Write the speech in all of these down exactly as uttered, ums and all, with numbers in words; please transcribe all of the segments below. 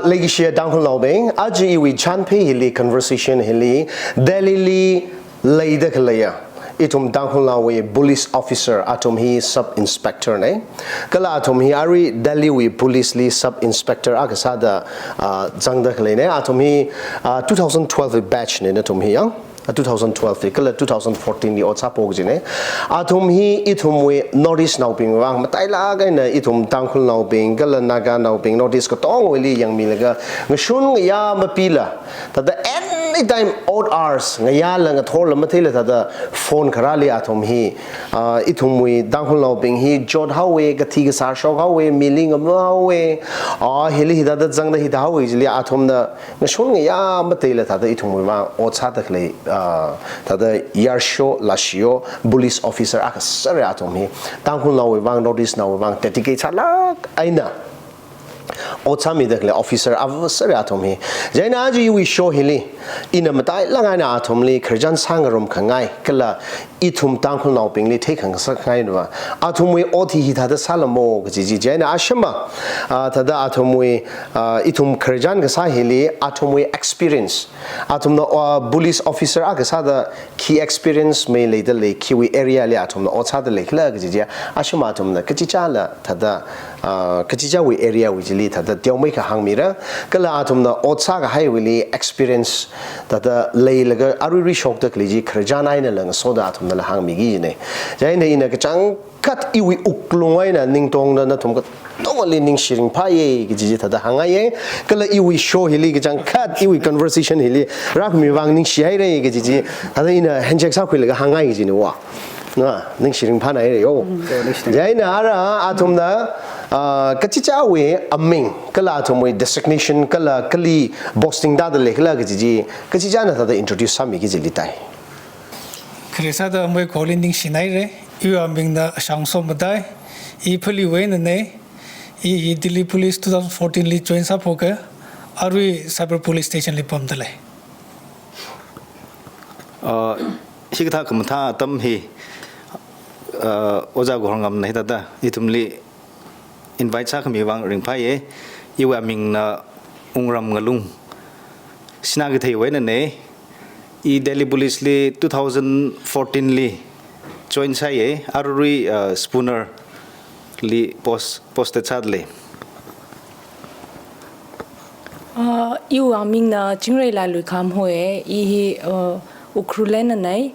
Leikashiya Tangkhulnaobing, aja iwui chānphei hili, conversation hili, Delhi li leida khaleiya ithum Tangkhulnaowui police officer, athum hi sub inspector na. Kala athum hi arui Delhi wui police li sub inspector akha sāda, ah, zangda khaleina. Athum hi, ah, two thousand twelve batch na, nathum hi ya. Ah, two thousand twelve li, kala two thousand fourteen li ot sāphok kajina. Athum hi ithumwui North East naobing vang, matailāk eina ithum Tangkhulnaobing, kala Naganaobing, North East katongwuili yangmilaga, ngashun ngayā mapila, thāda anytime odd hours, ngayāla ngathorla matheila thāda phone kharāli athum hi, ah, ithumwui Tangkhulnaobing hi jot haowa, kathi kasā shok haowa, mili ngam haowa, ah, hili hithāda zangda hithā haowa chili athumna ngashun ngayā mataila thāda ithumwui vang ot sāda khalei, ah, thāda yarsho lashiyo police officer akha sāra athum hi. Tangkhulnaowui vang, North East naowui vang dedicate sālāk eina ot sāmida khalei officer ava sāra athum hi. Chieina aja iwui show hili ina matailāk eina athumli khararchan sāngarum khangai, kala ithum Tangkhulnaobingli theikhangasak khangai na, athumwui ot hi hithāda sālamo kaji chi. Chieina ashama, ah, thāda athumwui, ah, ithum khararchan kasā hili athumwui experience, athumna, ah, police officer akha sāda khi experience mei leida lei, khiwui area li athumna ot sāda leikhala kaji chi, ashama athumna kachichāla thāda, ah, kachichāwui area wui chili thāda teomeikha hāngmira, kala athumna ot sākahaiwuili experience thāda leilaga aruirui shokda khalei chi khararchan einala ngasoda athumnala hāngmiki kajina. Chieina ina kachangkhat iwui wuklung eina ningtongda nathum katongali ningshi ringphāya kaji chi thāda hāngngaiya. Kala iwui show hili kachangkhat iwui conversation hili rākhami vang ningshihaira kaji chi thāda ina handshake sākhuilaga hāngngai kajina va. Na, ningshi ringphānaira yo. Chieina ara athumna, ah, kachichāwui aming, kala athumwui designation, kala kali posting tāda leikhala kaji chi kachichāna thāda introduce sāmiki kajili tai. Khare sāda amei kholi ningshinaira, iwui amingna Shangso Matai, i Phaleiwui einana, i, i Delhi Police two thousand fourteen li join sāphoka, arui Cyber Police Station li pamda lei. Ah, hikathā khamathā atam hi, ah, Ojā Gohorngamna hithāda ithumli invite sākhami vang ringphāya. Iwui amingna Wungram Ngalung. Sinakeiwui einana, i Delhi Police li two thousand fourteen li join sāya, arui, ah, Spooner li post, posted sāda lei. Ah, iwui amingna Chingreilai Luikham hoya, i hi, ah, Ukhrul einana,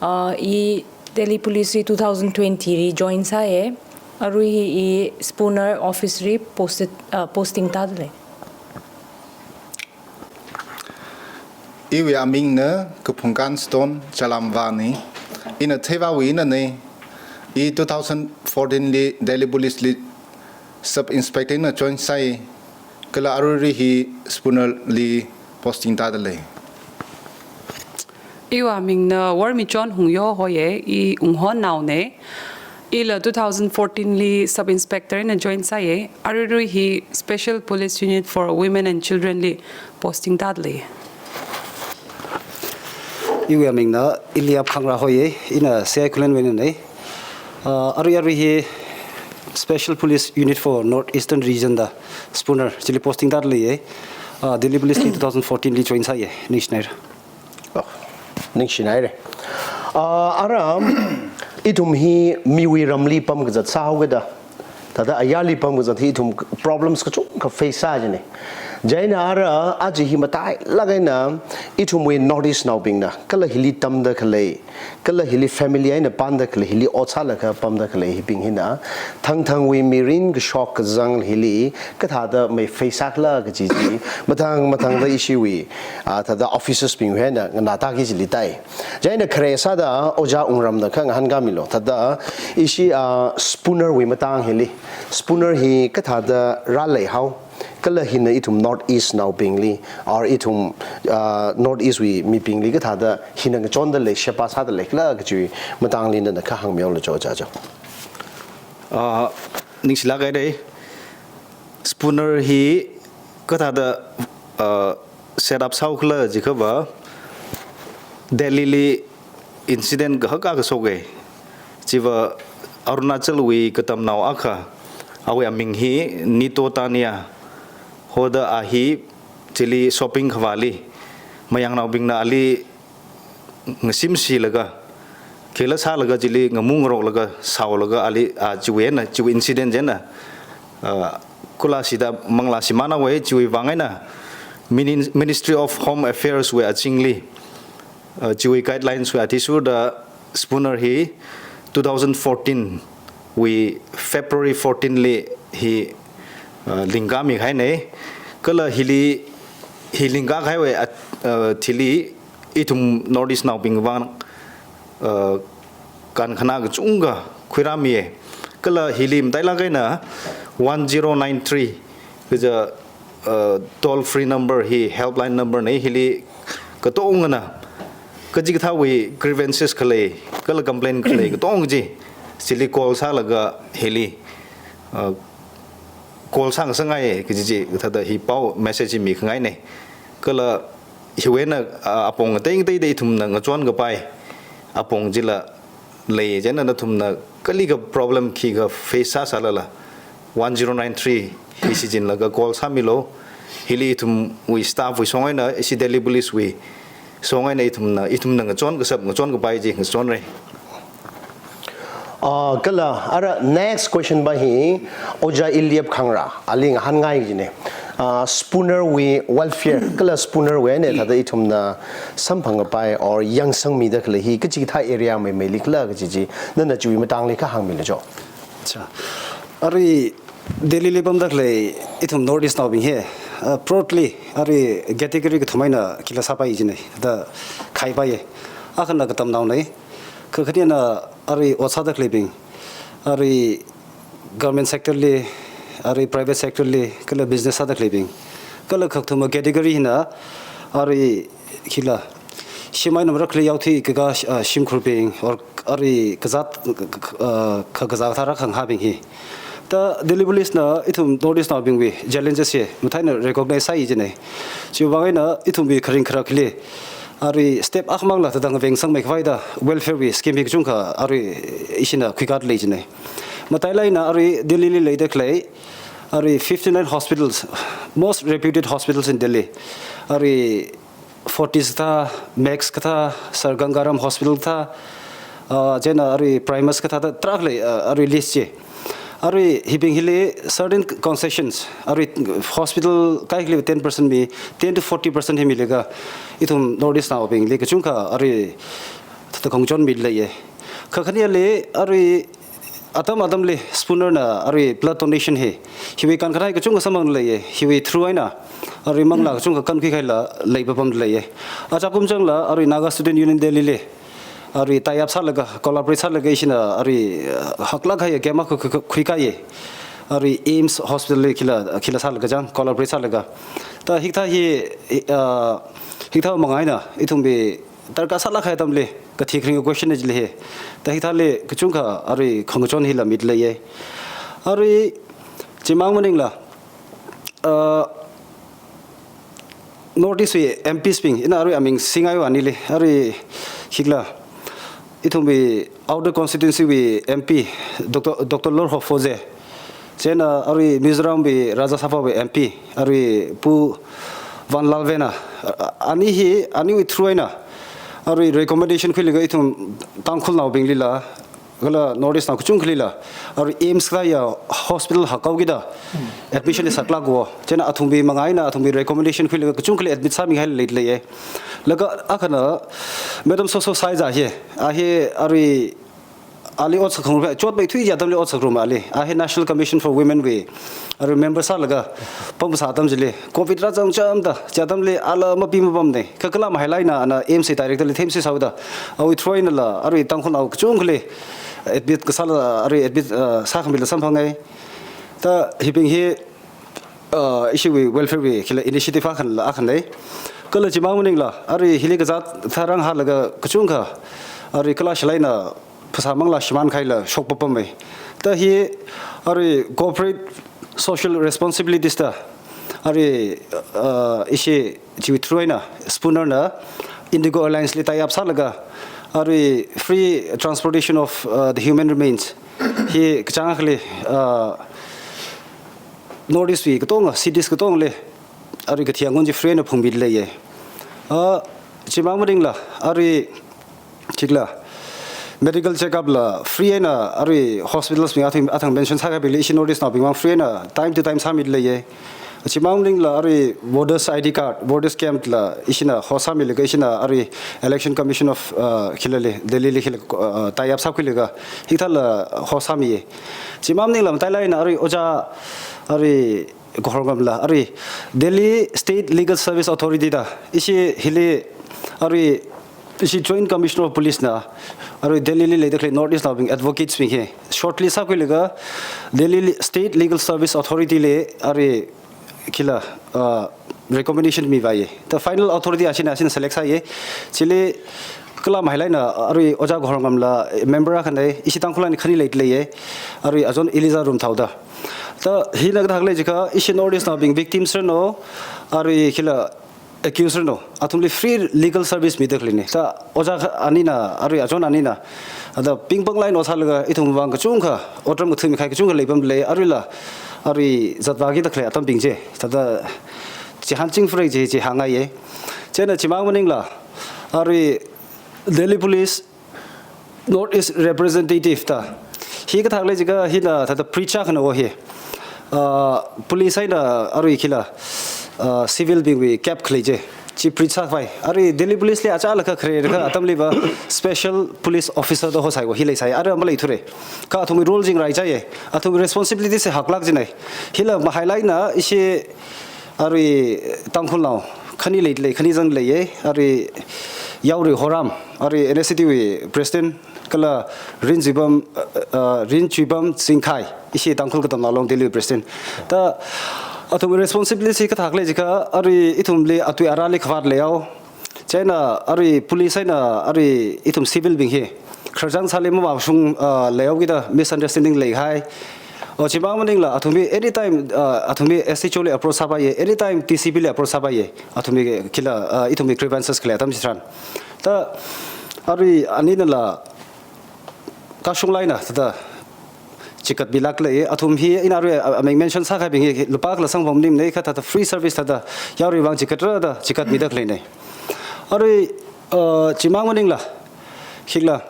ah, i Delhi Police li two thousand twenty li join sāya, arui hi i Spooner office li posted, ah, posting tāda lei. Iwui amingna Kaphungkan Stone Chalamvāna, ina Theivāwui einana, i two thousand fourteen li Delhi Police li Sub Inspector eina join sāya, kala arui hi Spooner li posting tāda lei. Iwui amingna Wormichon Hungyo hoya, i Wunghonnaona, ila two thousand fourteen li Sub Inspector eina join sāya, arui hi Special Police Unit for Women and Children li posting tāda lei. Iwui amingna Eliab Khangra hoya, ina C I Khullenwui einana, ah, arui, arui hi Special Police Unit for North Eastern Region da Spooner chili posting tāda leiya, ah, Delhi Police li two thousand fourteen li join sāya, ningshinaira. Oh, ningshinaira. Ah, ara, ithum hi miwui ramli pamkazat sāhaokida, thāda ayarli pamkazat hi ithum problems kachungkha face sā kajina. Chieina ara, aja hi matailāk eina ithumwui North East naobingna, kala hili tamda khalei, kala hili family eina pamda khalei, hili ot sālaga pamda khalei hibing hina, thangthangwui mirin kashok kazang hili kathāda mei face sākhala kaji chi, mathang mathangda ishiwui, ah, thāda officers bingwui eina nganātaki kajili tai. Chieina khare sāda Ojā Wungramna kha ngahānkāmilu. Thāda ishi, ah, Spooner wui matang hili, Spooner hi kathāda rāleihao, kala hina ithum North East naobingli, or ithum, ah, North East wui mibingli kathāda hina ngachonda lei, sheba sāda leikhala kajiwui matangli nana kha hāngmilu jo, Ojā jo. Ah, ningshilāk haira. Spooner hi kathāda, ah, set up sāhaokhala jiakhava, Delhi li incident kahak akha shoka. Chiva Arunachalwui katamnao akha, awui aming hi Nito Tania Hoda a hi chili shopping khavāli, mayangnaobingna ali ngasimsilaga, khela sālaga chili ngamu ngaroklaga, saolaga ali, a, chiwui eina, chiwui incident chieina, a, kula sida manglā shimānhaowa, chiwui vang eina Mini-, Ministry of Home Affairs wui azingli, a, chiwui guidelines wui athishurda Spooner hi two thousand fourteen wui February fourteen li hi, a, lingkāmi kahaina. Kala hili, hi lingkā kahaiwui, a, a, thili ithum North East naobing vang, a, kankhanā kachungkha khuirāmiya. Kala hili matailāk eina one zero nine three kaja, a, toll free number hi helpline number na, hili katongana kachikathāwui grievances khalei, kala complaint khalei katong chi, chili call sālaga hili, a, call sāngasakngai kaji chi kathāda hi pao message hi mikhangaina. Kala hiwui eina, a, apong ngatei ngateida ithumna ngachon kapai apong chila lei, chieina nathumna kalikha problem khikha face sāsālala one zero nine three hi shichinlaga call sāmilu. Hili ithumwui staff wui shong eina, ishi Delhi Police wui shong eina ithumna, ithumna ngachon kashap, ngachon kapai chi ngachonra. Ah, kala ara next question pa hi Ojā Eliab Khangra, ali ngahānngai kajina. Ah, Spooner wui welfare, kala Spooner wui eina thāda ithumna samphang kapai or yangsangmida khalei hi kachikathā area meimeili khala kaji chi, nana chiwui matangli kha hāngmilu cho. Acha. Arui Delhi li pamda khalei ithum North East naobing hi, uh, broadly, arui category kathum eina khila sāpai jina, da khaipai. Akhana katamnaona, kakhanina arui ot sāda khaleibing, arui government sector li, arui private sector li, kala business sāda khaleibing. Kala kakathuma category hina, arui khila, shim eina marakli yaothui kaka, ah, shimkhurbing, or arui kazāt, ah, ka-, kazā kathā rākhangahābing hi. Ta Delhi Police na ithum North East naobingwui challenges hi mathāna recognize sāi jina. Chiwui vang eina ithumwui kharing kharak hili, arui step akhamangla thāda ngavengsangmei khavai da welfare wui scheme hi kachungkha arui ishina khuikadalei jina. Matailāk eina arui Delhi li leida khalei, arui fifty-nine hospitals, most reputed hospitals in Delhi. Arui Fortis kathā, Max kathā, Sir Gangaram Hospital kathā, ah, chieina arui Primus kathā da tarākha lei, ah, arui list chi. Arui hibing hili certain concessions, arui hospital kaikhali ten percent mi, ten to forty percent hi milaga, ithum North East naobingli kachungkha arui thāda khangachon mileiya. Kakhaneli arui atam atamli Spooner na arui blood donation hi, hiwui kankhanā kachungkha samphangleiya, hiwui through eina arui manglā kachungkha kankhui kahaila leipapamleiya. Achakum changla arui Naga Student Union Delhi li arui tie up sālaga, collaborate sālaga ishina arui, uh, haklāk kahai camp akha khui-, khui-, khuikaiya. Arui AIIMS Hospital li khila, khila sālaga chang, collaborate sālaga. Ta hikathā hi, uh, hikathā manga eina ithumwui darkar sālāk kahai atamli, kathi kharing question na chili hi. Ta hikathāli kachungkha arui khangachon hila mileiya. Arui chimang maningla, uh, North East wui M Ps bing, ina arui aming singai wa nili, arui hikla, ithumwui outer constituency wui M P, Doctor, Doctor Lorho Foze, chieina arui Mizoram wui Rajya Sabha wui M P, arui Pu Vanlalvena, a-, a-, ani hi, aniwui through eina, arui recommendation khuilaga ithum Tangkhul naobinglila, kala North East nao kachungkhalila, arui AIIMS kathā ya hospital hakkahao kida, admission hi saklāk wo, chieina athumwui manga eina athumwui recommendation khuilaga kachungkhali admit sāmihai leileiya. Laga akhana, Madam Soso Saiza hi, a hi arui ali ot sākhangarum, chotmeithui chi atamli ot sākhangarum ali. A hi National Commission for Women wui, arui member sālaga, pamsā atam chili, covid rāzang chāmda, chi atamli ala mapi mapamna. Kakhalam hailai na, ana AIIMS wui director li themsi sāhaoda, awui through einala, arui Tangkhul nao kachungkhali, admit kasāla, arui admit, uh, sākhamila samphangai. Ta hibing hi, uh, ishiwui welfare wui khila initiative akhanla, akhanai. Kala chimang maningla, arui hili kazāt tharang halaga kachungkha, arui kala shalaina phasā manglā shimān kahaila shokpapamai. Ta hi arui corporate social responsibilities da, arui, uh, ishi chiwui through eina, Spooner na Indigo Airlines li tie up sālaga, arui free transportation of, uh, the human remains hi kachāng akhali, uh, North East wui katonga, cities katongli, arui kathi angun chi free eina phungmida leiya. Ah, chimang maningla, arui, chikla, medical checkup la free eina, arui hospitals bing athang, athang mention sākahai bingli, ishi North East naobing mang free eina, time to time sāmida leiya. Chimang maningla, arui voters I D card, voters camp la, ishina host sāmilaga, ishina, arui Election Commission of, uh, khilali, Delhi li khila, uh, tie up sākhuilaga, hikathāla host sāmiya. Chimang maningla, matailāk eina, arui ojā, arui Gohorngamla, arui Delhi State Legal Service Authority da, ishi hili, arui ishi Joint Commissioner of Police na, arui Delhi li leida khalei North East naobing advocates bing hi shortlist sākhuilaga Delhi li-, State Legal Service Authority li, arui khila, uh, recommendation mivāya. The final authority ashina, ashina select sāya. Chili kala mahailāk eina, arui ojā Gohorngamla member akhanai, ishi Tangkhul eina khani leida leiya. Arui azon Eliza Rumthao da. Ta hina kathā khalei jiakha, ishi North East naobing victims ranu, arui khila accused ranu, athumli free legal service mida khaleina. Ta ojā kha-, anina, arui azon anina, ada pingpang line o sālaga, ithum vang kachungkha, otram kathum kahai kachungkha leipamda lei, aruila, arui zatvāki da khalei atambing chi, thāda chihān chingfrei chi, chi hāngngaiya. Chieina chimang maningla, arui Delhi Police North East Representative da. Hi kathā khalei jiakha hina thāda preach sākhanao hi. Ah, police eina arui khila, ah, civil bingwui cap khalei chi, chi preach sākhavai. Arui Delhi Police li achālakha khare rakha atamliva special police officer da hosāhaiva hi leisai. Arui maleithura. Kha athumwui role chi ngaraichāya. Athumwui responsibility chi haklāk jinai. Hila mahailāk eina ishi arui Tangkhulnao khani leida lei, khani zangda leiya, arui Yaorui Horam, arui N S C T wui president, kala Rinchuibam, uh, uh, Rinchuibam Chingkhai, ishi Tangkhul Katamnao Long Delhi wui president. Ta athumwui responsibility kathā khalei jiakha, arui ithumli atui arāli khavāt leihao. Chieina arui police eina arui ithum civil bing hi khararchān sāli mavāshung, ah, leihaokida misunderstanding leihai. O, chimang maningla athumwui anytime, ah, athumwui S H O li approach sāpaiya, anytime D C P li approach sāpaiya, athumwui khila, ah, ithumwui grievances khalei atam chitharan. Ta arui aninala kashunglāk eina thāda chikatmilāk lei, athum hi ina arui, ah, aming mention sākahai bing hi lupā kala sangphang maningmana, kha thāda free service thāda yaorui vang chikatra da chikatmida khaleina. Arui, uh, chimang maningla, khikla,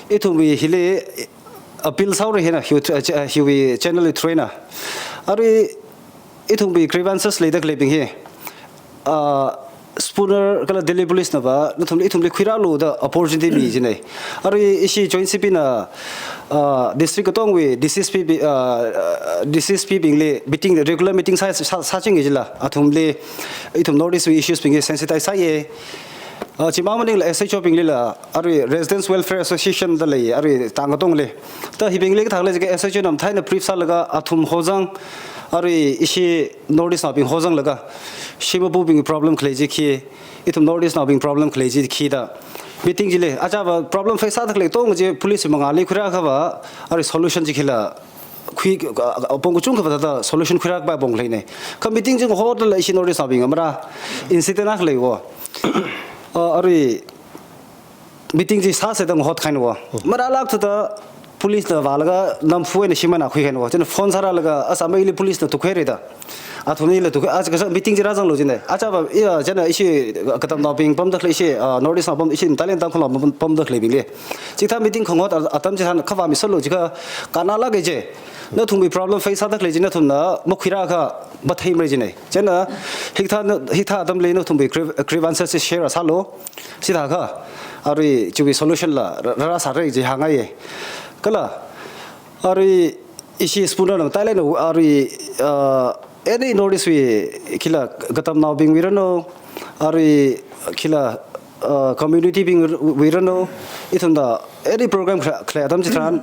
ithumwui hili appeal sāhaora hina, hiwui, uh, ch-, uh, hiwui channel wui through eina. Arui ithumwui grievances leida khaleibing hi, uh, Spooner kala Delhi Police nava nathumli ithumli khuirālu da opportunity mi jinai. Arui ishi Joint C P na, ah, district katongwui D C S P bi-, ah, ah, D C S P bingli meeting, regular meeting sā, sā, sāchinga jila, athumli ithum North East wui issues bingli sensitize sāya. Ah, chimang maningla S H O binglila, arui Residents Welfare Association da lei, arui tang katongli. Ta hibingli kathā khalei jiakha S H O na matailāk eina brief sālaga athum hozang, arui ishi North East naobing hozanglaga, shim mapubing problem khalei chi khi, ithum North East naobing problem khalei chi khi da. Meeting chili, achāva problem face sāda khalei katonga chi police mangāli khuirākhava, arui solution chi khila, khui, ah, ah, apong kachungkhava thāda solution khuirākapai apong khaleina. Kha meeting chi ngahotlala ishi North East naobing marā incident akha leiwo. Ah, arui meeting chi sāsa da ngahot kahaina wo. Marālāk thāda police na vālaga namfu eina shim eina khuikahaina wo. Chieina phone sārālaga, as amei ili police na tukhuira da. Athumlila tukhui, as kasā meeting chi rāzanglu jinai. Achāva, iya, chieina ishi Katamnaobing pamda khalei ishi, ah, North East nao pam, ishi matailāk eina Tangkhulnao pam, pamda khaleibingli. Chikathā meeting khangahot a-, atam chitharan khavā misālu jiakha kannalāka ji. Nathumwui problem face sāda khalei chi nathumna makhuirākha matheimara jinai. Chieina hikathā na, hikathā atamli nathumwui gri-, grievances chi share sālu. Chithākha, arui chiwui solution la rā, rā, rāsāra ji hāngngaiya. Kala, arui ishi Spooner na matailāk eina arui, ah, any North East wui khila Katamnaobingwui ranu, arui khila, ah, community bingwui ranu, ithumna any program khala, khalei atam chitharan,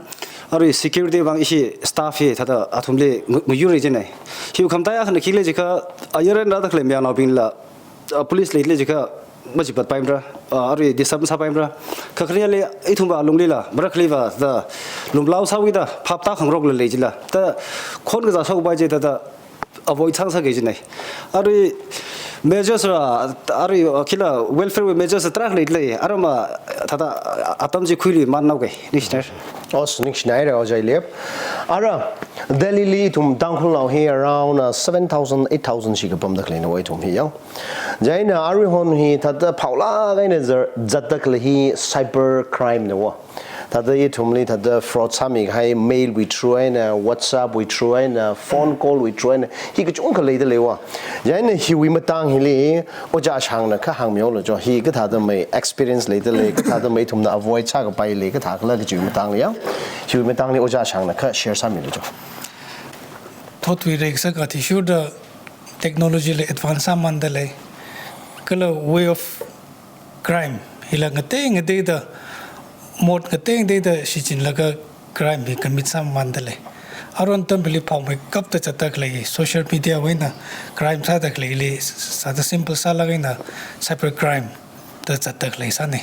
arui security vang ishi staff hi thāda athumli ngu-, nguyura jinai. Hiwui khamataiya akhana khikhala jiakha, ayar eina rāda khalei mayarnaobingla, ah, police leilei jiakha machipatpaimara, ah, arui disturb sāpaimara. Kha khareli ithumwui alunglila, marakhaliva da lumlao sāwui da phap tākhangaroklei jila. Da khon kazā sāupai ji da, da avoid sāngasaka jinai. Arui measures ra, arui, ah, khila welfare wui measures tarākha leilei. Arama thāda atam chi khuiluimānhaoka, ningshina. Os, ningshinaira, ojā Elip. Ara, Delhi li ithum Tangkhulnao hi around, uh, seven thousand, eight thousand shikha pamda khaleina ithum hi ya. Chieina aruihon hi thāda phaolāk eina zar-, zatda khalei hi cyber crime na wa. Thāda ithumli thāda fraud sāmikahai mail wui through eina, WhatsApp wui through eina, phone call wui through eina, hi kachungkha leida leiva. Chieina hiwui matang hili Ojā Shangna kha hāngmilu jo. Hi kathāda mei experience leida lei, kathāda mei ithumna avoid sākapai lei, kathā khala kajiwui matangli ya. Hiwui matangli Ojā Shangna kha share sāmilu jo. Thotwui reikasā athishurda technology la advance sāmanda lei. Kala way of crime hila ngatei ngateida, mode ngatei ngateida shichinlaga crime hi commit sāmanda lei. Aruihon atamli phaomeikapta zatda khalei, social media wui eina crime sāda khaleili sāda simple sālaga eina cyber crime da zatda khalei sāna.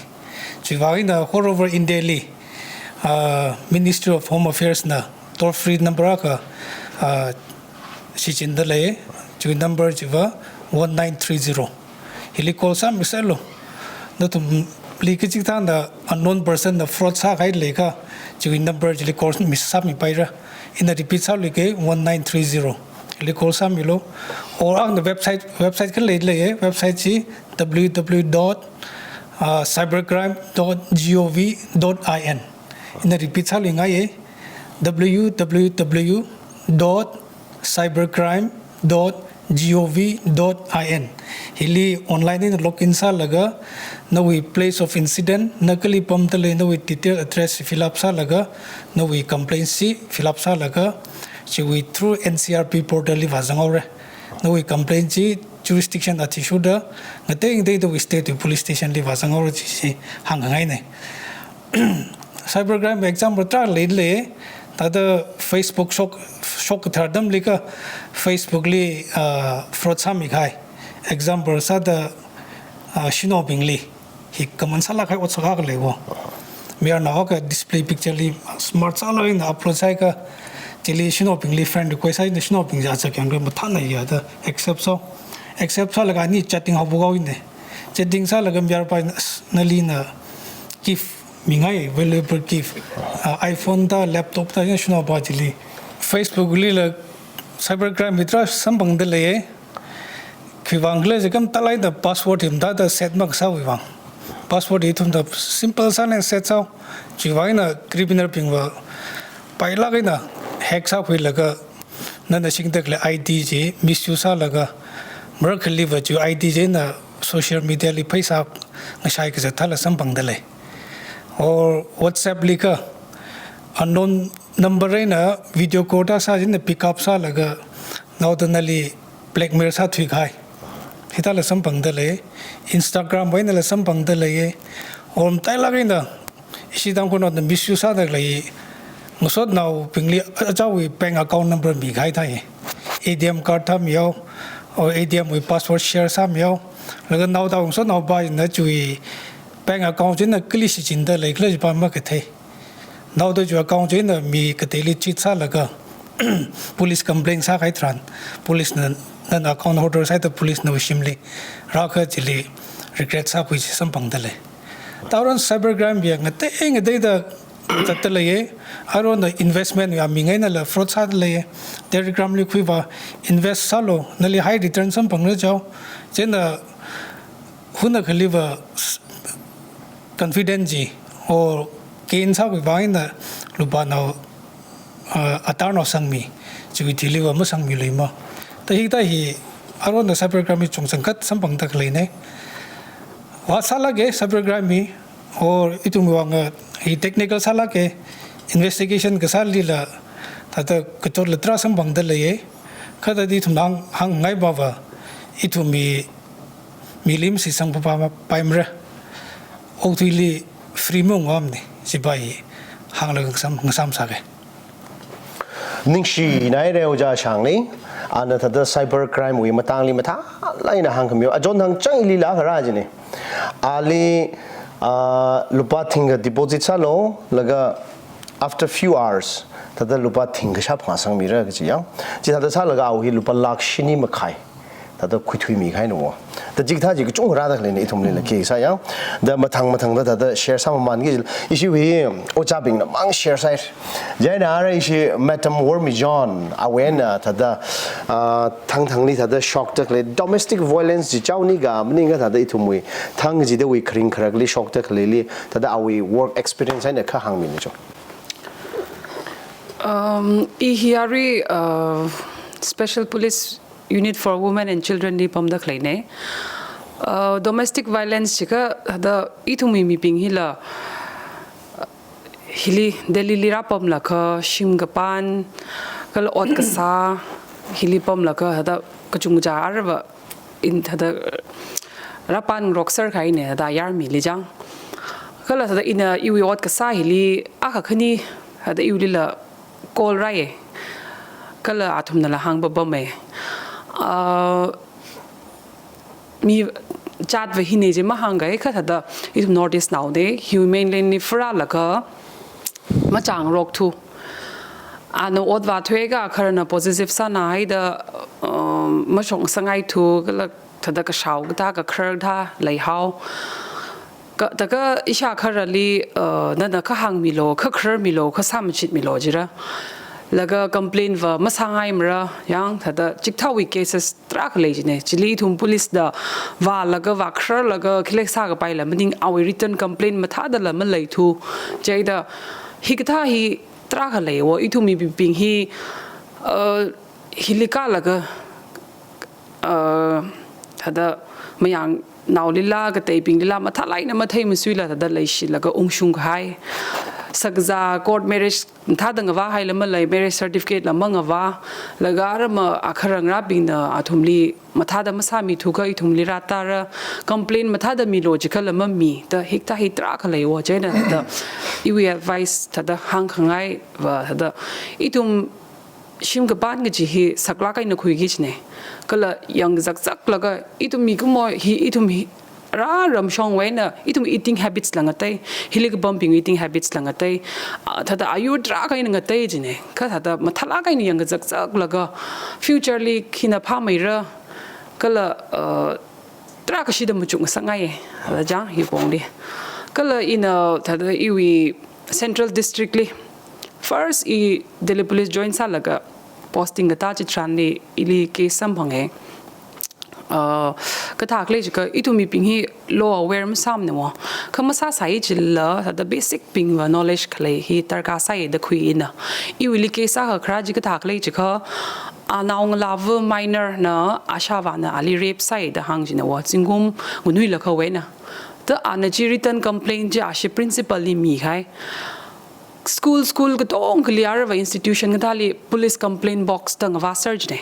Chiwui vang eina all over India li, uh, Ministry of Home Affairs na toll free number akha, uh, shichinda lei, chiwui number chiva one nine three zero. Hili call sāmiserlu. Nathumli kachikathāna unknown person na fraud sākahai leiakha, chiwui number chili call mi sāmipaira. Ina repeat sāluike, one nine three zero. Hili call sāmilu. Or ang the website, website kha lei lei, website chi W W W dot cybercrime dot gov dot I N. Ina repeat sāluingaiye, W W W dot cybercrime dot gov dot I N. Hili online eina login sālaga, nawui place of incident, na kali pamda lei, nawui detail address fill up sālaga, nawui complaint chi fill up sālaga, chiwui through N C R B portal li vāzanghaora. Nawui complaint chi jurisdiction athishurda, ngatei ngateidawui state wui police station li vāzanghaora chi, chi hāngngaina. Cyber crime example tarākha lei lei, thāda Facebook shok, shok kathar atamli kha Facebook li, uh, fraud sāmikahai. Example sāda, uh, shanaobingli hi common sālāk kahai ot sākha leiva. Mayarnao akha display picture li smart sālaga eina upload sāakha, chili shanaobingli friend request sāakha, shanaobing ja chak yang mathāna ya da accept sā. Accept sālaga ani chatting haophok haowa ne. Chatting sālaga mayarpa, "As, nali ina gift mingai, valuable gift, uh, iPhone da, laptop da," ya shanaopa chili. Facebook lila cyber crime hi tarākha samphangda leiye. Khiwui vang khala jiakha mathālāk eina password hi mathāda set makasāwui vang. Password hi ithumna simple sāna set sā. Chiwui vang eina criminal bingva pailāk eina hack sākhuilaga, nana singda khalei I D chi misuse sālaga, marakhaliva chiwui I D chieina social media li pheisā ngashai kazat thāla samphangda lei. Or WhatsApp li kha unknown number eina video call tarākha sā chieina pick up sālaga, naoda nali blackmail sāthuikahai. Hithāla samphangda lei, Instagram wui einala samphangda lei, or mathālāk eina, ishi Tangkhulnaona misuse sāda khalei, ngasotnaobingli achāwui bank account number mikahai thāi. A T M card thāmihao, or A T M wui password share sāmihao, laga naoda ngasotnaopa ina chiwui bank account chieina kali shichinda lei khala jipa makathei. Naoda chiwui account chieina mi kateili cheat sālaga, police complaint sākahai tharan, police na, nana account holder sāhaida police nawui shimli rāakha chili regret sākhui chi samphangda lei. Tharan cyber crime ya ngatei ngateida zatda leiye, aruihon investment ya mingainala fraud sāda leiye, Telegram li khuiva invest sālu, nali high return samphangra jihaowa, chieina hunakhaliva s-, confident chi, or gain sākhui vang eina lupanao, uh, Aadhaar nao sangmi, chiwui thiliva masangmiluima. Thāda hithāda hi, aruihon cyber crime hi chungchangkhat samphangda khaleina. Vāsālāka cyber crime hi, or ithumwui vang, uh, hi technical sālāka, investigation kasālila, thāda kachotla tarākha samphangda leiye. Kha thāda ithumna hāng, hāngngaipava, ithum hi milim si sangpapa ma-, paimara. Okathuili free maungvamna, chipa hi hānglaga ngasam, ngasam sāka. Ningshinaira Ojā Shangli, ana thāda cyber crime wui matangli mathālāk eina hāngkhami. Achon hāngchang ilila kharā jina. Ali, ah, lupā thingkha deposit sālu, laga after few hours, thāda lupā thingkha shāphang sangmira kaji ya. Chithāda sālaga awui lupā lakh shini makhai thāda khuithuimi kahaina wo. Da chikathā chi kachungkha rāda khaleina ithumlila khi sāya. Da mathang mathangda thāda share sāmamānki jila. Ishiwui ojābingna mang share sāi. Chieina ara ishi Madam Wormi John, awui eina thāda, ah, thangthangli thāda shokda khalei domestic violence chi chaoni ka maningakha thāda ithumwui thang jidawui kharing kharakli shokda khaleili thāda awui work experience eina kha hāngmilu cho. Um, i hi arui, uh, Special Police Unit for Women and Children li pamda khaleina. Uh, domestic violence chikha thāda ithumwui mibing hila, uh, hili Delhi li rāpamlakha shim kapān, kala ot kasā, hili pamlakha thāda kachungkha aruiva in thāda rāpānrokser kahaina thāda yarmili chang. Kala thāda ina iwui ot kasā hili akha khani thāda iwuilila call rāya. Kala athumnala hāngpapama. Ah, mi jatva hina chi mahāngkahai kha thāda ithum North East naona, hiwui mainland li furalaga machāngarokthu. Ana ot vāthuakha khararna possessive sāna haida, um, mashokngasangaithu, kala thāda kashao kathā kakharar thā leihao. Ka, thākha ishākharali, uh, nana kha hāngmilu, kha khararmilu, kha sāmachitmilu jira. Laga complain va masāngaimara, yang thāda chikathāwui cases tarākha lei jina. Chili ithum police da vālaga, vākhararlaga, khilek sākapaila maning, awui written complaint mathādala maleithu. Chieina hikathā hi tarākha lei wo, ithumwui mibing hi, uh, hili kālaga, uh, thāda mayangnaolila, kateibinglila, mathālāk eina matheimasuila thāda leishilaga ungshung kahai. Sakazā court marriage thāda ngavāhaila malei, marriage certificate la mangavā, laga arama akharā ngarābingna athumli mathāda masāmithukha ithumli rātara, complaint mathāda milu jikhala mami, da hikathā hi tarākha lei wo, chieina da iwui advice thāda hāngkhangaiva thāda ithum shim kapān kaji hi saklāk eina khuiki jina. Kala yangkazakzaklaga ithum mikumo hi, ithum hi rā ramshongwui eina ithum eating habits la ngatei, hili kapambing eating habits la ngatei, ah, thāda ayur tarākha eina ngatei jina. Kha thāda mathālāk eina yangkazakzaklaga future li khina phāmeira, kala, uh, tarākha shida machukngasakngai, thāda chang hi pongli. Kala ina thāda iwui Central District li first i Delhi Police join sālaga posting katā chitharanli ili case samphanga. Uh, kathā khalei jikha ithum mibing hi law aware masāmana wo. Kha masāsai jila thāda basic bingva knowledge khalei hi darkar sāi da khui ina. Iwuili case akha kharā chi kathā khalei jikha, anaongalāva minor na ashāvāna ali rape sāi da hāng jina wo, zingkum nganuilakha wui eina. Da ana chi written complaint chi ashi principal li mikahai. School, school katongali arava institution kathāli police complaint box da ngavāser jina.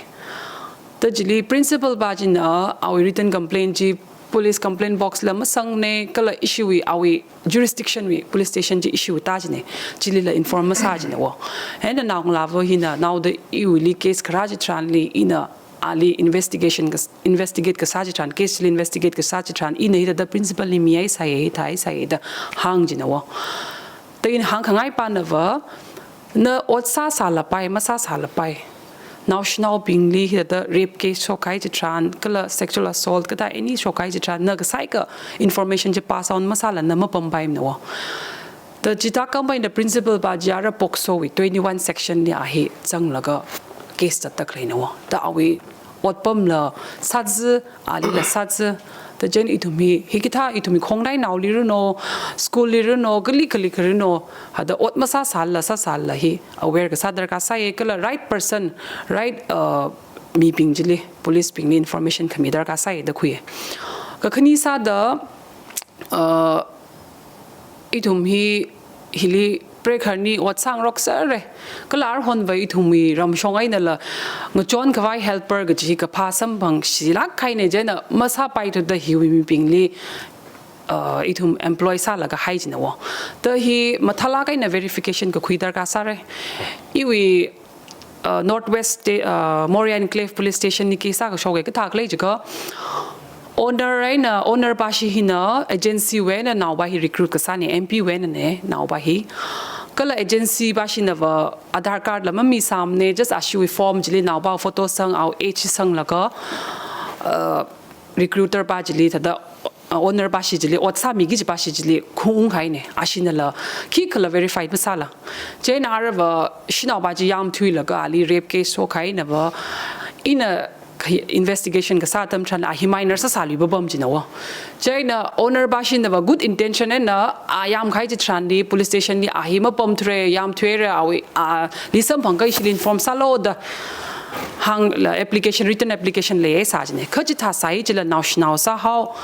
Da chili principal pa china awui written complaint chi police complaint box la masangna, kala ishiwui awui jurisdiction wui police station chi ishiwui tā jina. Chilila inform masā jina wo. Eina naongalāva hina naoda iwuili case kharā chitharanli ina ali investigation kas-, investigate kasā chitharan, case chili investigate kasā chitharan, ina hithāda principal li mihaisai, hithāhaisai da hāng jina wo. Da ina hāngkhangai panava, na ot sāsālapai, masāsālapai, naoshinaobingli hithāda rape case shokkahai chitharan, kala sexual assault kathā any shokkahai chitharan, na kasāika information chi pass on masāla na mapampaimana wo. Da chithā khampai na principal pa chi ara POCSO wui twenty-one section li a hi zanglaga case zatda khaleina wo. Da awui otpamla sāzi, alila sāzi. Da chieina ithum hi, hikathā ithum hi khongnainaoli runo, school li runo, kali kali kha runo, thāda ot masāsāla sāsāla hi aware kasā darkar sāi, kala right person, right, uh, mibing chili, police bingli information khami darkar sāi da khui. Kakhane sāda, uh, ithum hi hili prekharni ot sāngaroksera. Kala arhonva ithumwui ramshong einala ngachonkhavai helper kaji kaphā samphangshilāk kahaina, chieina masāpaithuda hiwui mibingli, uh, ithum employ sālaga hai jina wo. Da hi mathālāk eina verification kakhui darkar sāra. Iwui uh, North West Sta-, uh, Moreh Enclave Police Station li case akha shoka, kathā khalei jikha owner eina, owner pa shi hina agency wui eina naopa hi recruit kasāna, M P wui einana naopa hi. Kala agency pa shinava Aadhaar card la mamisāmana, just ashiwui form chili naopa photo sang, awui age sanglaga uh, recruiter pa chili thāda, uh, owner pa shi chili, ot sāmiki kaji pa shi chili khungunghaine. Ashinala khikhala verify masāla. Chieina aruiva shanao pa chi yamthuilaga ali rape case shokhainava, ina kha-, investigation kasā atam tharan a hi minor sāsālui papam china wo. Chieina owner pa shinava good intention eina a yamkahai chitharanli police station li a hi mapamthura, yamthuira, awui ali samphangkahai ishili inform sālu da hāngla application, written application leisā chine. Kha chithā sāi chila naoshinao sāhao.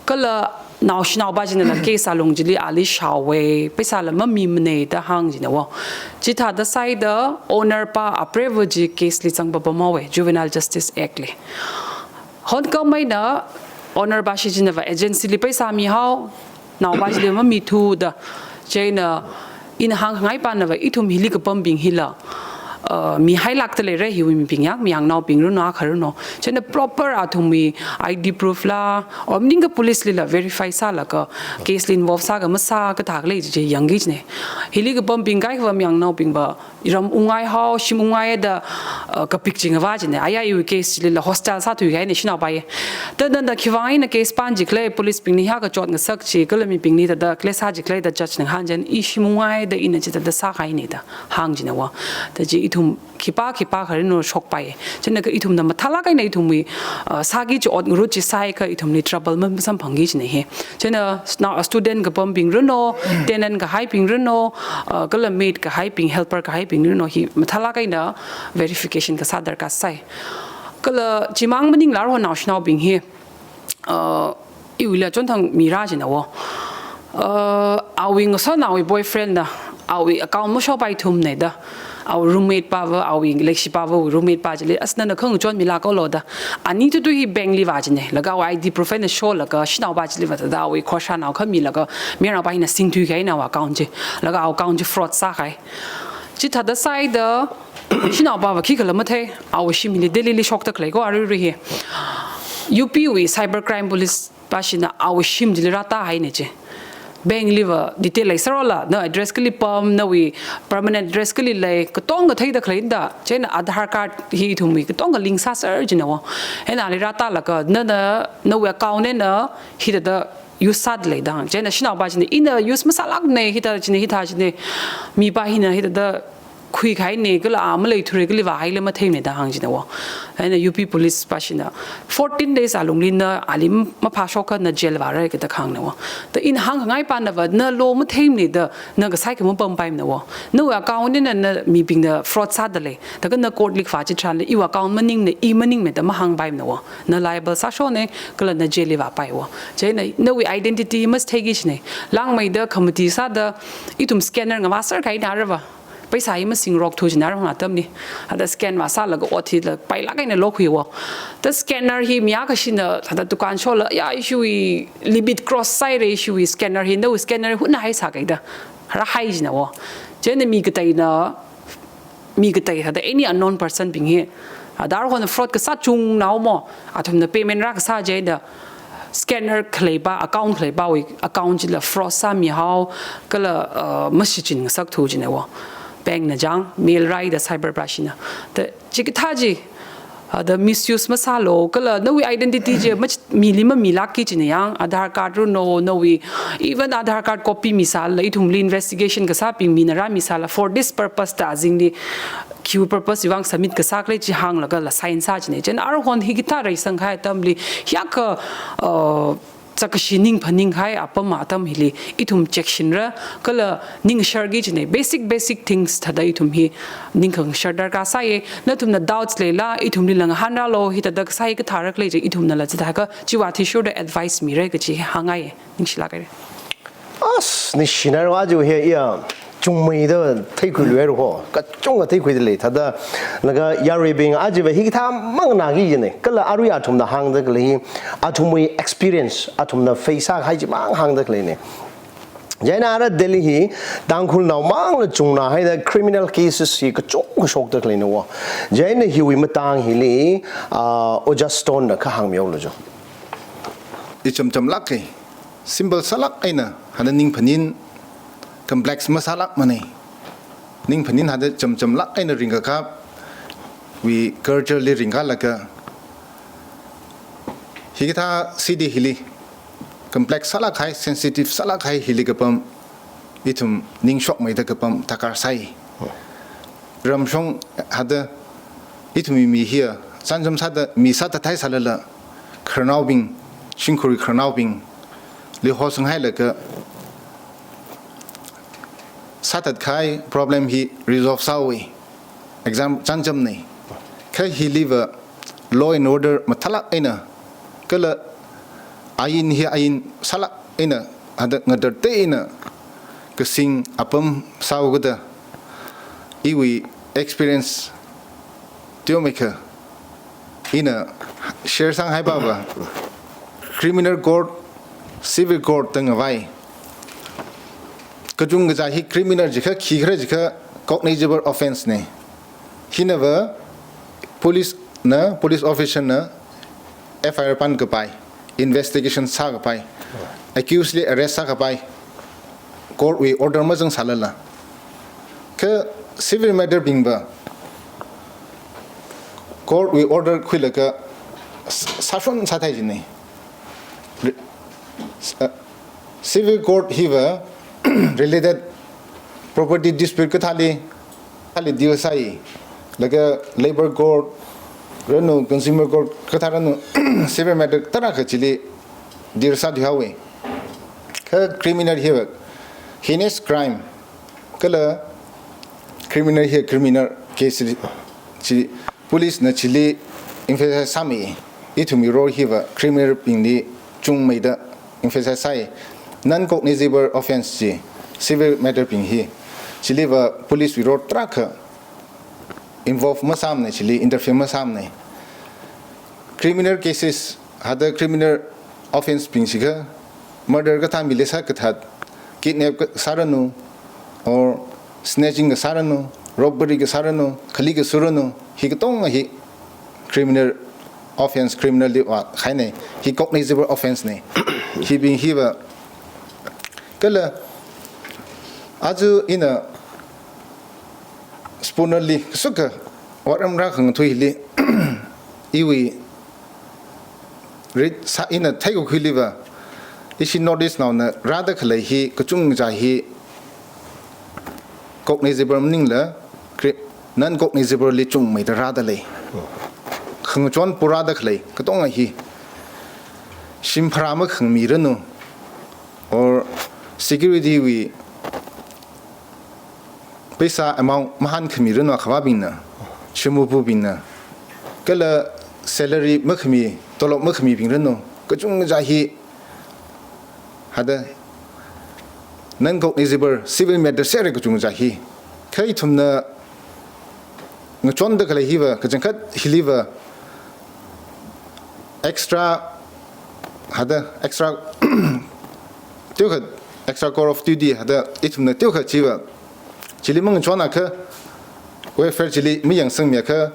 Kala naoshinao pa chinala case alung chili ali shaowe, pheisāla mamimane da hāng china wo. Chithāda sāida owner pa apreiva chi case li zang papamhaowe, Juvenile Justice Act li. Honkam eina owner pa shi chinava agency li pheisā mihao, nao pa chili mamithu da. Chieina ina hāngngai panava ithum hili kapambing hila, uh, mihailākda leira hiwui mibing yang, mayangnaobing runo, akha runo. Chieina proper athumwui I D proof la, or maningakha police lila verify sālaga, case li involve sā ka masā kathā khalei chi yangki chine. Hili kapambing kaikhava mayangnaobing pa, ram ungngaihao, shim ungngai da, uh, kapik chingva chine. Aya iwui case chilila hostile sāthuihaine shanao pa ye. Thāda thāda khivang eina case pan chikhala, police bingli hiyākha chotngasak chi, kala mibingli thāda khalei sā chikhala da judge na hāng chieina, i shim ungngai da ina chithāda sāhaine da hāng china wo. Thāda chi ithum khipā khipā kharino shokpai. Chieina kha ithumna mathālāk eina ithumwui, uh, sāki kaji ot ngarut chi sāakha ithumli trouble masamphangki chine hi. Chieina sna-, student kapambing runo, tenant kahaibing runo, uh, kala maid kahaibing, helper kahaibing runo hi mathālāk eina verification kasā darkar sāi. Kala chimang maningla aruihon naoshinaobing hi, uh, iwuila chonthang mira china wo. Uh, awui ngasotnaowui boyfriend na, awui account mashopaithumne da. Awui roommate pava, awui leishipa va, roommate pa chili, as nana khangachon milāklo da. Ani tutu hi bank li vā chine. Laga awui I D proof eina sholaga, shanao pa chili vāda, awui khoshanao khami laga, mayarnao pa hina singthuihaina awui account chi. Laga awui account chi fraud sāhai. Chithāda sāida, shanao pava khikhala mathei, awui shimli Delhi li shokda khalei ko aruirui hi. U P wui cyber crime police pa shina awui shim chili rātāhaine chi. Bank li va detail leisārola, na address kali pam, nawui permanent address kali lei, katonga theida khalei da, chieina Aadhaar card hi ithumwui katonga link sāser china wo. Eina ali rātālaga, na, na, nawui account eina hithāda use sāda lei da. Chieina shanao pa china, ina use masālākne, hithā china, hithā china, mi pa hina hithāda khuikahaine, kala a maleithura, kali vāhaila matheine da hāng china wo. Eina U P police pa shina fourteen days alungli na ali maphāshokakha na jail vāra kada hāngne wo. Da ina hāngngai panava na law matheimane da na kasai kha mapampaimana wo. Nawui account eina na mibingna fraud sāda lei. Da kha na court li kavā chitharanli iwui account maningne, i maningne da mahāngpaimana wo. Na liable sāshone, kala na jail li vāpai wo. Chieina nawui identity matheiki chine. Langmeida khamati sāda ithum scanner ngavāser kahaina aruiva. Pheisā hi masingrok thu china aruihon atamli. Thāda scan vāsālaga ot hila pailāk eina lokhui wo. Da scanner hi mi akha shina, thāda dukan shola, ya, ishiwui limit cross sāhaire, ishiwui scanner hi, nawui scanner hi hunahai sākei da. Rāhai china wo. Chieina mi kateina, mi katei thāda any unknown person bing hi. Aadhaar hon fraud kasā chungnao mo, athumna payment rākasā chieina scanner khalei pa, account khalei pawui account chila fraud sāmihao, kala, uh, mashichin ngasakthu china wo. Bank na chang, mail rāida cyber pa shina. Da chikathā chi, uh, da misuse masālo, kala nawui identity chi mach-, mili mamilākki china yang, Aadhaar card runo, nawui, even Aadhaar card copy misāla, ithumli investigation kasābing mina rāmisāla, for this purpose da azingli, khiwui purpose wui vang submit kasā khalei chi hānglagala sign sā china. Chieina aruihon hikathā reisang kahai atamli, hiyākha, uh, chakashi ning phaninghai apam atam hili, ithum check shinra, kala ningsharki china. Basic, basic things thāda ithum hi ningkhangashar darkar sāye. Nathumna doubts leila, ithumlila ngahānralo, hithāda kasā hi kathāra khalei chi, ithumnala chithākha chiwui athishurda advice mira kaji hāngngaiye. Ningshilāk haire. As, ningshina ro aja hi iya, chungmeida theikhuiluihairo ho, kachungkha theikhuida lei, thāda, laga yaruibing aja va hikathā manganāki china, kala arui athumna hāngda khalei hi, athumwui experience, athumna face sākahai chimang hāngda khaleine. Chieina ara Delhi hi, Tangkhulnao mangla chungnāhaida criminal cases hi kachungkha shokda khaleina wo. Chieina hiwui matang hili, ah, Ojā Stone na kahāng mihaolu jo. I chamchamlāke. Simple sālāk eina, hāda ning phaning complex masālākmane. Ning phaning hāda chamchamlāk eina ringkakāwui culture li ringkalaga, Hikathā city hili complex sālāk kahai, sensitive sālāk kahai hili kapam, ithum ning shokmeida kapam darkar sai. Ramshong hada ithumwui mi hiya, chānjam sāda mi sāthathai sālala, khararnaobing, shimkhurwui khararnaobingli hosanghailaga sāthat kahai problem hi resolve sāhaowa. Exam chānjamna. Kha hiliva law and order mathālāk eina, kala ain hi ain sālāk eina, hada ngadartei eina kasing apam sāhaokada, iwui experience teomeikha ina share sānghaipa va, criminal court, civil court da ngavai. Kachungkha hi criminal jikha, khikhare jikha cognizable offence na. Hinava police na, police officer na F I R pankapai, investigation sākapai, accused li arrest sākapai, court wui order mazang sālala. Kha civil matter bingva court wui order khuilaga s-, sāshon sāthai jina. Re-, s-, uh, civil court hiva related property dispute kathāli, thāli deal sai. Laga labour court ranu, consumer court kathā ranu, civil matter tarākha chili deal sāthuihaowa. Kha criminal hiva heinous crime, kala criminal hi criminal case li, chi, police na chili emphasize sāmi. Ithumwui role hiva criminal bingli chungmeida emphasize sai. Non-cognizable offence chi, civil matter bing hi, chiliva police wui role tarākha involve masāmana, chili interfere masāmana. Criminal cases, hada criminal offence bing jikha, murder kathā, mili sākathat, kidnap kasā ranu, or snatching kasā ranu, robbery kasā ranu, khali kasā ranu, hi katonga hi criminal offence, criminal li vākahaina, hi cognizable offence na. Hibing hiva, kala aja ina Spooner li kashok khavāt ramra khangathui hili, iwui read sā ina theikakhuiliva, ishi North East naona rāda khalei hi kachungkha hi cognizable maningla, cri-, non-cognizable li chungmeida rāda lei. Khangachon purāda khalei katonga hi, shim pharā makhangami ranu, or security wui paisa amount mahānkhami ranu akhavābingna, shimupubingna, kala salary makhami, tolop makhamibing ranu, kachungkha hi, hada non-cognizable civil matter sāra kachungkha hi. Kha ithumna ngachonda khalei hiva, kachangkhat hiliva extra, hada extra, teokha extra court of duty, hada ithumna teokha chiva, chili mangachonakha, welfare chili mayangsangmiakha,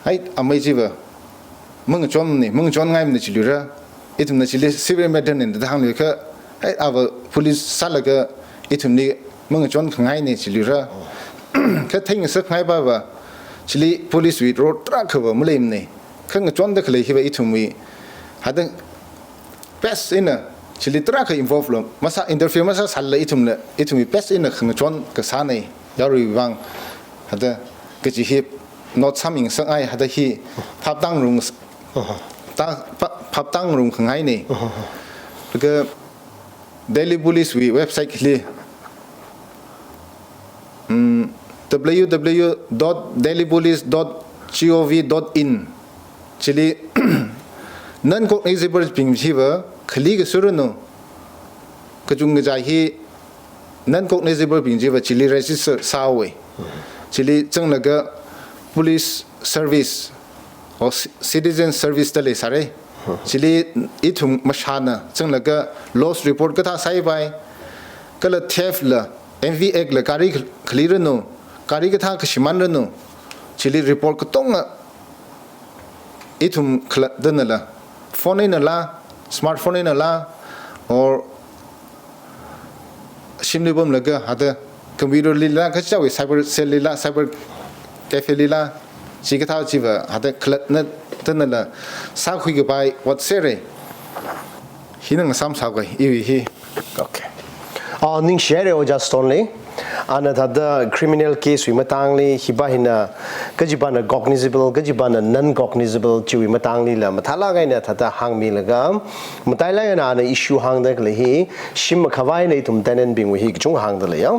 hai, amei chiva mangachonna, mangachonngaimana chiluira, ithumna chili civil matter na da hāngluikha, hai, ava police sālaga ithumli mangachon khangaina chiluira. Kha theingasakngaipa va, chili police wui role tarākhava maleimana. Kha ngachonda khalei hiva ithumwui, hada best eina, chili tarākha involve lo, masā interfere masāsālala ithumla, ithumwui best eina khangachon kasāna, yaruiwui vang, hada kaji hi note sāmingasakngai, hada hi phaptāngarumngas-, ta, pha-, phaptāngarumkhangaina. Laga Delhi Police wui website li, mm, W W W dot delhi police dot gov dot in. Chili non-cognizable bing chiva khali kasā ranu, kachungkha hi non-cognizable bing chiva chili register sāhaowa. Chili zanglaga police service or ci-, citizen service da leisāra. Chili ithum mashāna zanglaga loss report kathā sāpai, kala theft la, M V Act la gari khal-, khali ranu, gari kathā kashimān ranu, chili report katonga ithum khalatdanala, phone einala, smartphone einala, or shimli pamlaga, hada computer lila, kachichāwui cyber cell lila, cyber cafe lila, chikathā chiva, hada khalatna Tanala sākhui kapai, what sere? Hina ngasam sākhui, iwui hi. Okay. Ah, ningshire Ojā Stone li. Ana thāda criminal case wui matangli, hiva hina kajivana cognizable, kajivana non-cognizable, chiwui matangli la mathālāk eina thāda hāngmilaga, matailāk eina ana issue hāngda khalei hi, shim makhavai eina ithum tenant bingwui hi kachungkha hāngda leiya.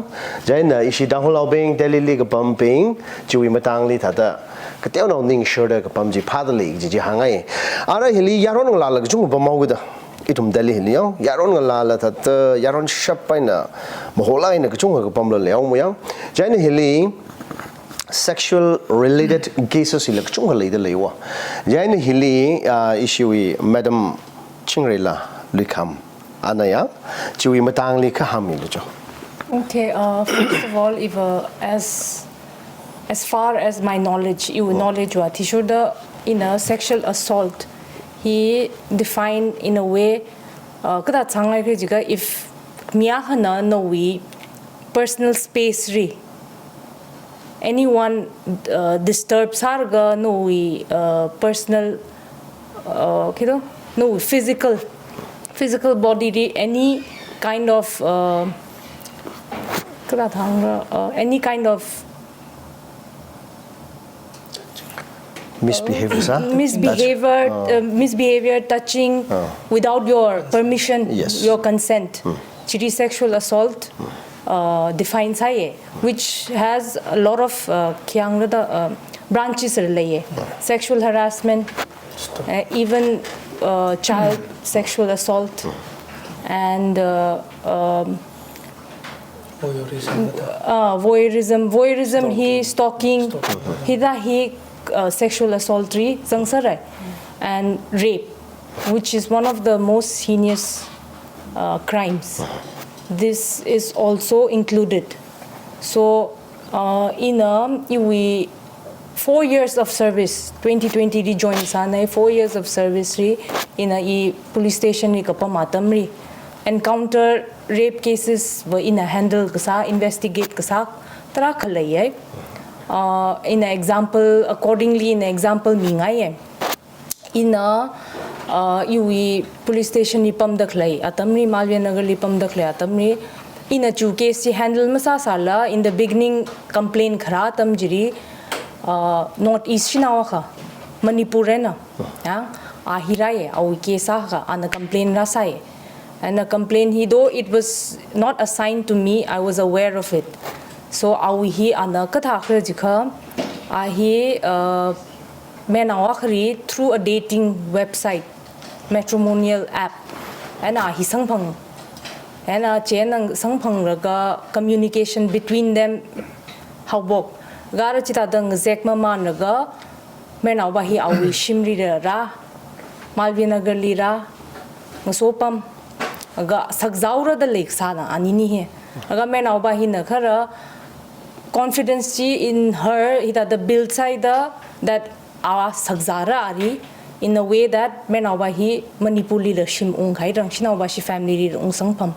Chieina ishi Tangkhulnaobing, Delhi li kapambing, chiwui matangli thāda kateonao ningshirda kapam chi phāda lei kaji chi hāngngai. Ara hili yaron ngalāla kachungkha pamhaowa da. Ithum Delhi hili ya. Yaron ngalāla thāda, yaron shap eina, maholāk eina kachungkha kapamla leiya mo ya. Chieina hili sexual related cases hila kachungkha leida leiya. Chieina hili, ah, ishiwui Madam Chingreila Luikham ana ya, chiwui matangli kha hāngmilu cho. Okay, uh, first of all, if, uh, as, as far as my knowledge, iwui knowledge wui athishurda, ina sexual assault hi define in a way, uh, kathāda hāngngai khala jiakha, if mi akhana nawui personal space li anyone, uh, disturb sālaga nawui, uh, personal, uh, kito, nawui physical, physical body li any kind of, uh, kathāda hāngra, uh, any kind of Misbehavior sā? Misbehavior, uh, misbehavior, touching without your permission, Yes. your consent. Chili sexual assault, uh, define sāya, which has a lot of, uh, khi hāngra da, uh, branches leiya. Sexual harassment, uh, even, uh, child sexual assault, and, uh, um, Voyeurism. uh, voyeurism, voyeurism hi stalking, hithā hi, uh, sexual assault li zangserra, and rape, which is one of the most heinous, uh, crimes. This is also included. So, uh, ina iwui four years of service, twenty twenty li join sānai, four years of service li, ina i police station li kapam atamli, encounter rape cases va ina handle kasā, investigate kasā, tarākha leiya. Uh, ina example, accordingly, ina example mingaiya. Ina, uh, iwui police station li pamda khalei atamli, Malviya Nagar li pamda khalei atamli, ina chi case chi handle masāsāla, in the beginning complaint kharā atam chili, uh, North East shanao akha, Manipur eina, ya, a hi rāya, awui case akha, ana complaint rāsāya. And a complaint hi, though it was not assigned to me, I was aware of it. So, awui hi ana kathāda hāngra jiakha, a hi, uh, main awa khari through a dating website, matrimonial app, and a hi samphang, and a chieina samphanglaga communication between them haophok. Gara chithāda ngazek mamānlaga, main awa hi awui shimli rā, Malviya Nagar li rā, ngasopam, aga sakzaora da leisāna anini hi. Aga main awa hina kha rā confidence chi in her, hithāda build sāhaida, that a sakzāra ali, in a way that main awa hi Manipur lila shim ungkahai rang, shanao ashi family lila ungsamphang.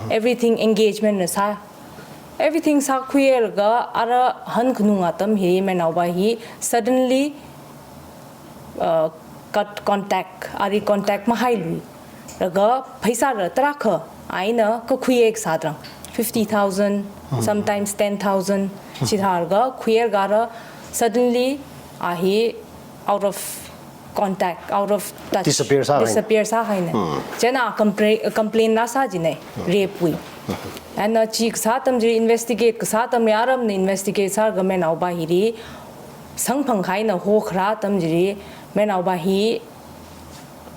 Everything engagement na sā. Everything sākhuilaga ara hankhanung atam hi main awa hi suddenly, uh, cut contact, ali contact mahailui. Laga pheisā rā tarākha, a ina kakhui kasā tharan, fifty thousand, sometimes ten thousand, chithālaga khuilaga rā suddenly a hi out of contact, out of touch, Disappear sāhaina. Disappear sāhaina. Chieina compre-, complain rāsā jina, rape wui. And, uh, chi kasā atam chili investigate kasā atamli, aramna investigate sālaga main awa hili samphang kahaina hokharā atam chili, main awa hi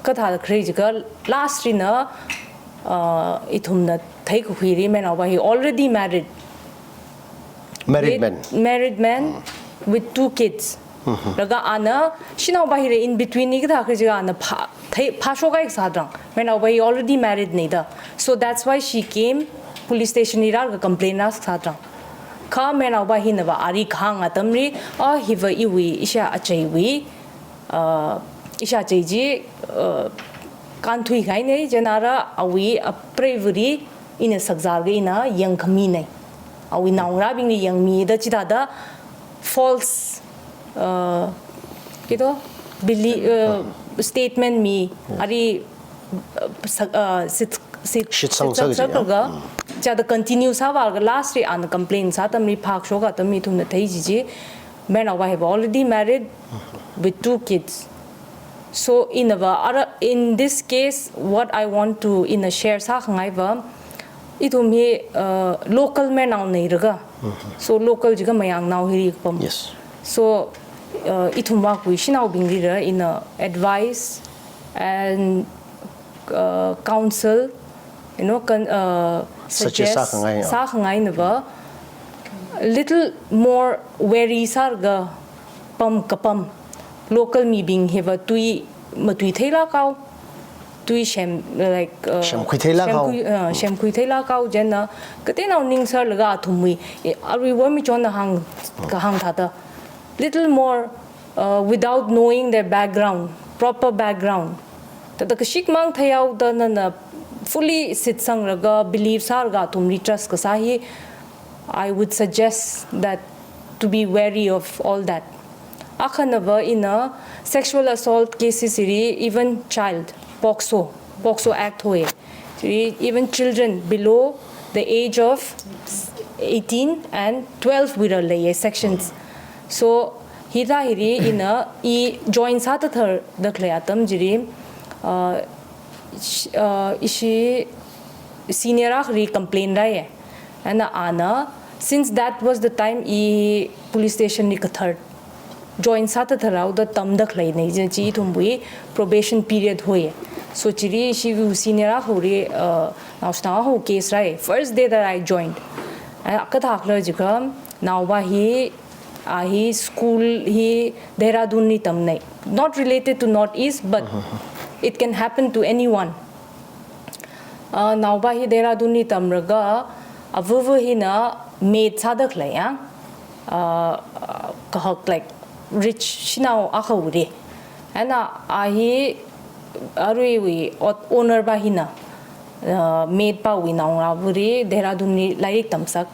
kathāda hāngra jiakha, last lina, uh, ithumna theikakhuili main awa hi already married. Married With man. Married man with two kids. Laga ana, shanao awa hila in between li kathāda hāngra jiakha ana phā, thei, phāshok kahai kasā tharan. Main awa hi already married na da. So that's why she came police station li rālaga complain rāsā tharan. Kha main awa hina va ali kahāng atamli, a hiva iwui, ishi acheiwui, uh, ishi achei chi, uh, kānthui kahaina, chieina rā awui apreivali ina sakzālaga ina yangkhamina. Awui naongarābingli yangmida chithāda false, uh, kito, believe, uh, statement mi, ari, uh, sak-, uh, sit, sit, shitsang sāki jiya. Sālaga, chithāda continue sāvālaga last li ana complain sāatamli phākashok atamli ithumna theiji chi, Mayarnaova hiva already married with two kids. So, inava, ara, in this case, what I want to, ina share sākhangaiva, ithum hi, uh, local mayarnao neilaga. So, local jiakha Mayangnao hili kapam. Yes. So, uh, ithumwui shanaobinglila ina advice and, uh, counsel, you know, kan, uh, suggest, suggest sākhangai, yeah, sākhangainava, little more wary sālaga pam kapam. Local mibing hiva tui matuitheilāk haowa, tui sem, like, uh, semkhuitheilāk haowa, semkhui, uh, semkhuitheilāk haowa, chieina kateonao ningserlaga athumwui, eh, aruiva mi chonna hāng, kahāng thāda, little more, uh, without knowing their background, proper background. Thāda kashikmang theihaoda nana fully shitsanglaga, believe sālaga athumli trust kasā hi, I would suggest that to be wary of all that. Akhanava ina sexual assault cases hili even child, POCSO, POCSO Act hoi. Chili even children below the age of eighteen and twelve wuila leiya sections. So, hithā hili ina i join sāthatharda khalei atam chili, uh, sh-, uh, ishi senior akhali complain rāya. Ana, ana, since that was the time i police station li kathar join sāthatharhaoda tamda khaleina, chi, chi ithumwui probation period hoi. So chili ishi senior akhali, uh, naoshinao akha case rāya. First day that I joined. And kathā khala jiakha, naova hi, a hi school hi Dehradun li tamna. Not related to North East, but it can happen to anyone. Uh, naova hi Dehradun li tamlaga, avava hina maid sāda khalei ya. Uh, kahak, like, rich shanao akhawuili. Ana, a hi aruiwui ot-, owner pa hina, uh, maid pawui naongarāvali Dehradun li lairik tamsak.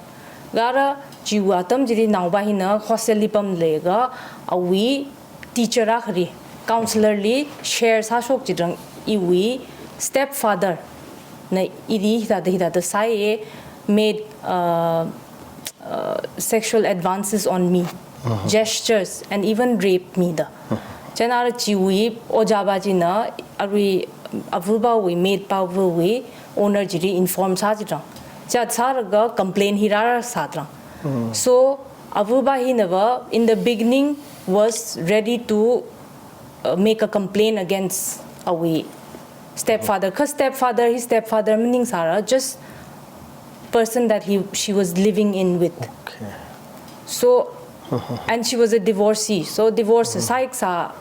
Kha ara chiwui atam chili naova hina hostel li pamlaga awui teacher akhali, counselor li share sāshok chitharan iwui stepfather na ili hithāda hithāda sāya, made, uh, uh, sexual advances on me, gestures, and even raped me da. Chieina ara chiwui ojā pa china arui avapawui, maid pawui owner chili inform sā chitharan, chithāda sālaga complain hi rāra sātharan. So, avapa hinava, in the beginning, was ready to, uh, make a complaint against awui stepfather. Kha stepfather hi stepfather maningsāra, just person that he, she was living in with. Okay. So, and she was a divorcee. So, divorce sāik sā,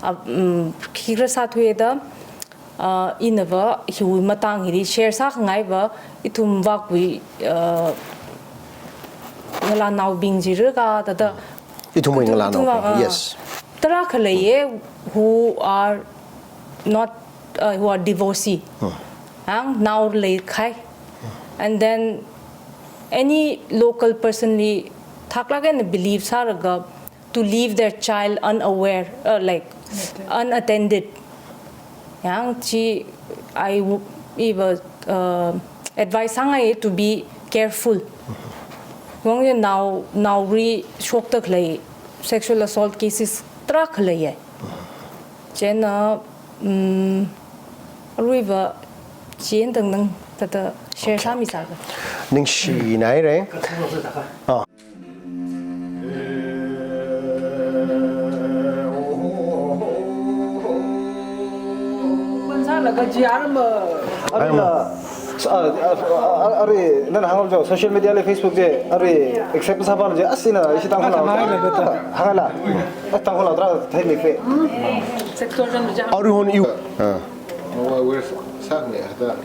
uh, um, khikhala sāthuida, uh, inava hiwui matang hili share sākhangaiva, ithum vakwui, uh, ngalānaobing jiakha thāda, ithumwui ngalānao, ithum, uh, yes, tarākha leiya who are not, uh, who are divorcee. Ang nao leikahai. And then any local person li thaklāk eina believe sālaga to leave their child unaware, uh, like, unattended. Yang chi, I w-, iva, uh, advice sāngai to be careful. Wang ya nao, naoli shokda khalei sexual assault cases tarākha leiya. Chieina, um, aruiva chieina tangda thāda share sāmisāga. Ningshinaira. Ah. Kunsālaga G R M, arui, ah, ah, ah, arui, nana hānglo social media li, Facebook li, arui accept sāpam chi, asina ishi Tangkhul nao. Hāngla. Eh, Tangkhul nao tarā theimi fe. Arui hon iu. Ah. Oh, we're sa-, sa-,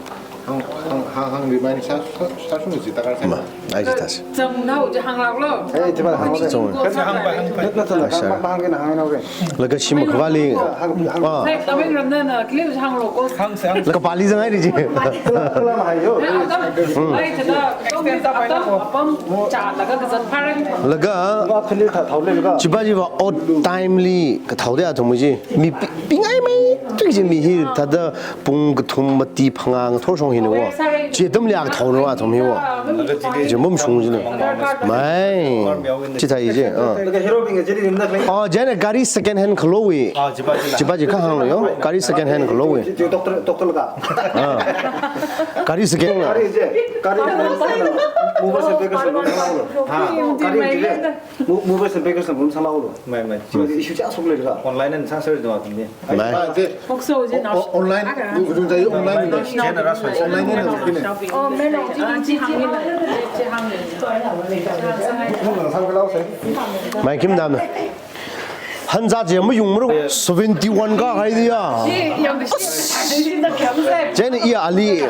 Hāng, hāng, hāng, hāng remind sā, sā, sāshungsi darkar sāi. Ma, ai chi thāsi. Zangna uji hānglāklo. Eh, chi ma hāng. Zang. Nat, nat, nat, Asha. Ma, ma, hāng kina hāng nao ke. Laga chi makhavāli. Hāng, hāng. Ah. Sai, tameng ramna na, clear hānglo ko. Hāngsi, hāngsi. Laga Pali zangai ri chi. Kala, kala mahai yo. Eh, atam. Hmm. Ai, chada, atam, atam, apam, cha, laga kazat phareng. Laga. Ma, khali tha, thao le laga. Chiva chiva odd time li kathao de athum chi. Mi pi-, pingai mai, tui chi mi hi, thāda, pung kathum mati phangā ngathor shong hina wo. Chi atamli kathao na athum hi wo. Chi mum shung chi na. Mai. Chi thai chi. Ah. Laga hero bing je ni nim na klai. Ah, jana gari second hand khaloi. Ah, chiva chi la. Chiva chi kahāng lo yo. Gari second hand khaloi. Chi, chi doctor, doctor laga. Ah. Gari second. Gari je. Gari mover se pe ka se lo. Ha. Gari je. Mo-, mover se pe ka se lo sālao lo. Mai, mai. Chi issue cha sok le laga. Online and sāser do atam ni. Mai. Ah, je. Hokso je na. O-, o-, online. Aga. Gu-, gu-, gu-, online ni. Chena ra soi. Online ni na kine. Oh, melo, chi, chi hāng ni. Chi hāng ni. Mai kim dam na. Hanza je mayung maru seventy one kahai diya. Chi, yang chi. Chi na kya mo se. Jana iya ali.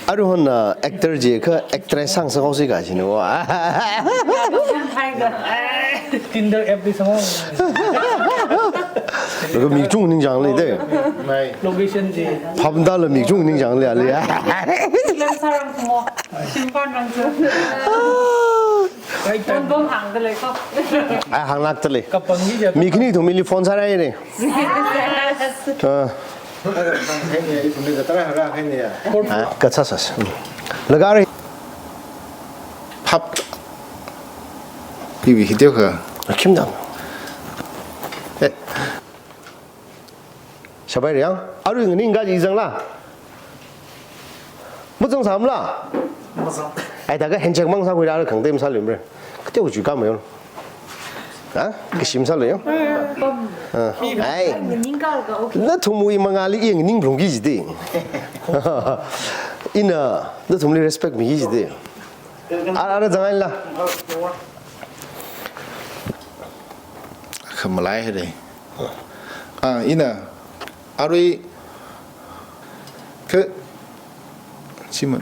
Aruihon, uh, actor je kha actress sāngasak haosi kaji no. Tinder app li sānghao. Laga mi kachung ningchāng lei de. Location je. Phaptāla mi kachung ningchāng lei ali. Lem sārang mo. Shimpan rang tu. Ai, phone bom hāngda lei ko. Ai, hānglākda lei. Kapang ni je. Mi khani thumili phone sārai ne. Yes. Ah. Ah, kasā sā sā. Hmm. Laga ri. Phap. Pipi hi teo kha. Akhim dam. Eh. Shabai riang. Arui nganing kaji zangla. Mazang sāmala. Mazang. Ai, da ka handshake mang sākhuira khangatei masāluimara. Kateo chu ka mayo. Ha? Kashim sālu yo. Ah. Ai. Nathumwui mangāli i nganing phalungki jide. Ina nathumli respect miki jide. Ara, ara zangaila. Khamalai hare. Ah, ina. Arui. Kha. Chi ma.